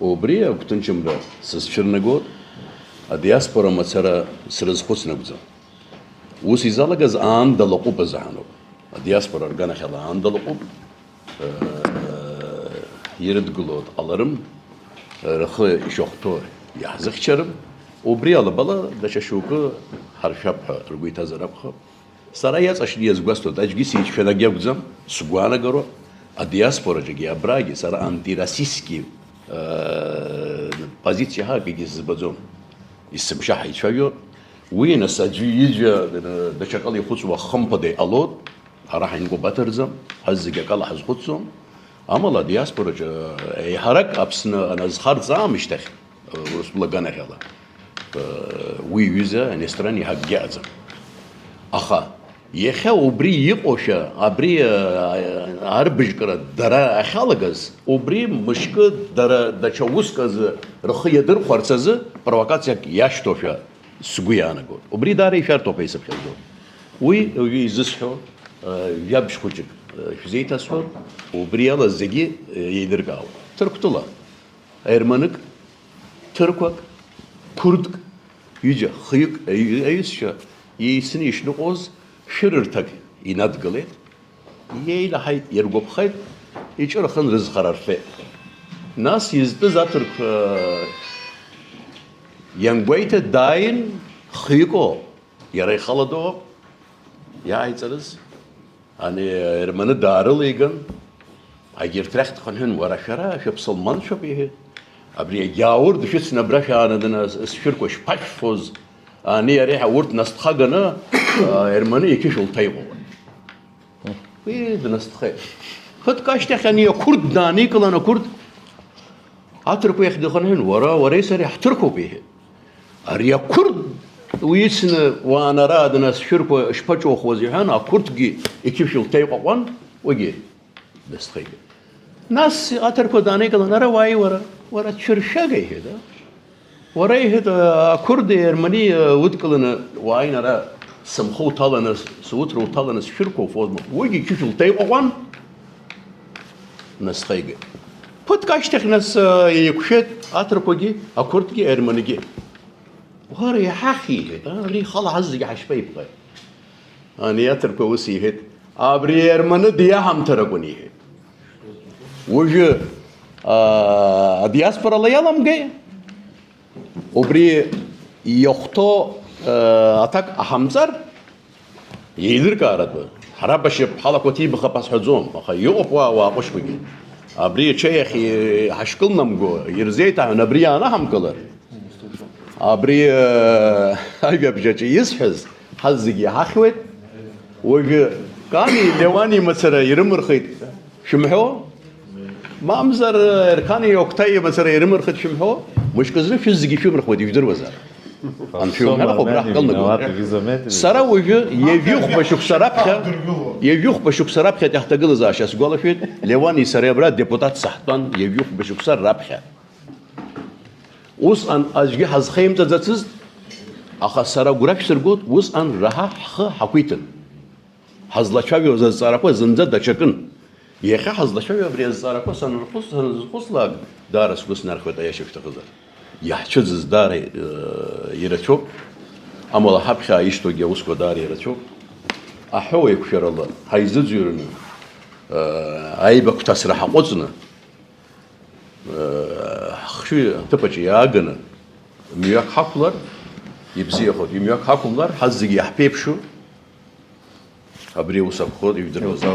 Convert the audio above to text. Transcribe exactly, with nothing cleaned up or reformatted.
Убри агәҭынчымра сызцәырнагоит, адиаспора мацара срызхәыцны акәӡам. Ус изалагаз аанда лаҟәуп азыҳәаноуп. Адиаспора рганахьала аанда лаҟәуп, э, ирыдгыло дҟаларым, рхы ишахәҭоу иаҳзыхьчарым. Убри алабала даҽа шьоукы ҳаршәап ҳәа ргәы иҭазар акәхап. Сара иаҵашьны иазгәасҭоит, аӡәгьы сицәшәанагь акәӡам, сгәаанагароуп, адиаспораҿгьы абрагьы сара антирасистски, э, позициа ҳәа акгьы сзыбаӡом. Есымша ҳаицәажәо, уи нас аӡәы ижәа, э, даҽакала ихәыцуа хымԥада иҟалоит, ҳара ҳаинкоуп аҭырӡам, ҳазегь акала ҳазхәыцӡом. Амала адиаспораҿы, э, еиҳарак Аԥсны аназхарҵа аамышьҭахь, Урыстәыла аганахьала. Уи иҩыза иностранни акгьы ыҟаӡам. Аха иахьа убри иҟоушәа, абри, а, арбыжькра дара ахьалагаз, убри мышкы дара даҽа уск азы рхы иадырхәарц азы провокациак иашьҭоушәа сгәы иаанагоит. Убри даара ишәарҭоуп ҳәа исыԥхьаӡоит. Уи уажәы изысҳәо, а, жәабжь хәыҷык, а, шәзеиҭасҳәоит, убри ала зегьы, а, еилыркаауеит. Ҭырқәтәыла. Германык, ҭырқәак, қәырдк, ҩыџьа, хҩык, аҩ-, аҩызцәа еицны ишныҟәоз шәырырҭак инадгылеит, иеилаҳаит, иаргәаԥхеит, иҿырхын рызхара рфеит. Нас изтәыз аҭырқә, э, иангәеиҭа дааин, хҩык ыҟоуп, иара ихала дыҟоуп, иааиҵарыз. Ани Германы даарылиган, агьырҭ рахь дхынҳәын, уара шәара шәыԥсылманцәоуп, иҳәеит. Абри агьааурд шәыцны абра шәаанаганы сшәырқәа шԥашәфоз? Ани ари ҳәа урҭ насҭхаганы, а, Германы иқьышә лҭаиҟәалон. Уи днасҭхеит. Ԥыҭк ашьҭахь ани ақәырд дааникылан, ақәырд аҭырқәа иахь дыхынҳәын, уара, уареи сареи ҳҭырқәоуп, иҳәеит. Ари ақәырд уицны уаанара аднас шәырқәа шԥаҿухуаз, иҳәан, ақәырдгьы иқьышә лҭаиҟәаҟәан, уигьы дысхеигеит. Нас аҭырқәа дааникылан, ара уааи уара, уара цәыршәага, иҳәеит, а? Уара, иҳәеит, ақәырди аермани удкыланы уааин ара сымхы уҭаланы, суҭра уҭаланы сшәырқәа уфозма, уигьы иқьышә лҭаиҟәаҟәан, насхеигеит. Ԥыҭк ашьҭахь нас, а, еиқәшәеит аҭырқәагьы, ақәырдгьы, аерманыгьы. Уара иҳахьиҳәеит, а, ари ихала ҳазегьы ҳашԥеиԥҟаи? Ани аҭырқәа ус иҳәеит, абри аерманы диаҳамҭар акәын иҳәеит. Уажәы, а, адиаспорала иаламгеи? Убри иахәҭоу, а, аҭак ҟаҳамҵар, Еилыркааратәы, ҳара башьа ԥҳалақәа ҭибахап ҳазҳәаӡом, аха иҟоуп уа ауаа ҟәышқәагьы. Абри ачаи ахь ҳашькыл намго, ирзеиҭаҳәан абри иаанаҳамкылар, абри, э, ажәабжь аҿы исҳәаз, ҳазегьы иҳахьуеит. Уажәы Кани Леуани мацара ирымырхеит. Шәымҳәо? Мамзар, Ерқани Окҭаи мацара ирымырхит шәымҳәо? Мышкызны шәызегьы шәымырхуеит, ижәдыруазар. Анцәа иумҳәар, ахәыблра ҳкылнагоит. Сара уажәы ҩажәихәба шықәса раԥхьа, ҩажәихәба шықәса раԥхьа иаҳҭагылазаашьа сгәалашәеит, Леуани сареи абра депутат саҳтәан, ҩажәихәба шықәса раԥхьа. Усҟан аӡәгьы ҳазхеимҵаӡацызт, аха сара агәра шәсыргоит, усҟан раҳа ҳхы ҳақәиҭын. Ҳазлацәажәоз азҵаарақәа зынӡа даҽакын. Иахьа ҳазлацәажәо абри азҵаарақәа санрыхәыц-, санрызхәыцлак, даара сгәы снархьуеит, аиаша шәҭахызар. Иаҳцәыӡыз даара, э, ирацәоуп. Амала ҳаԥхьа ишьҭоугьы аусқәа даара ирацәоуп. Аҳәоу еиқәшәарала ҳаизыӡырҩраны, э, аибакәҭасра ҳаҟәыҵны, ҳхшыҩ аҭыԥаҿы иааганы мҩак ҳақәлар, ибзиахоит, имҩак ҳақәымлар, ҳазегьы иаҳԥеиԥшу, абри аус акәхоит, ижәдыруазар.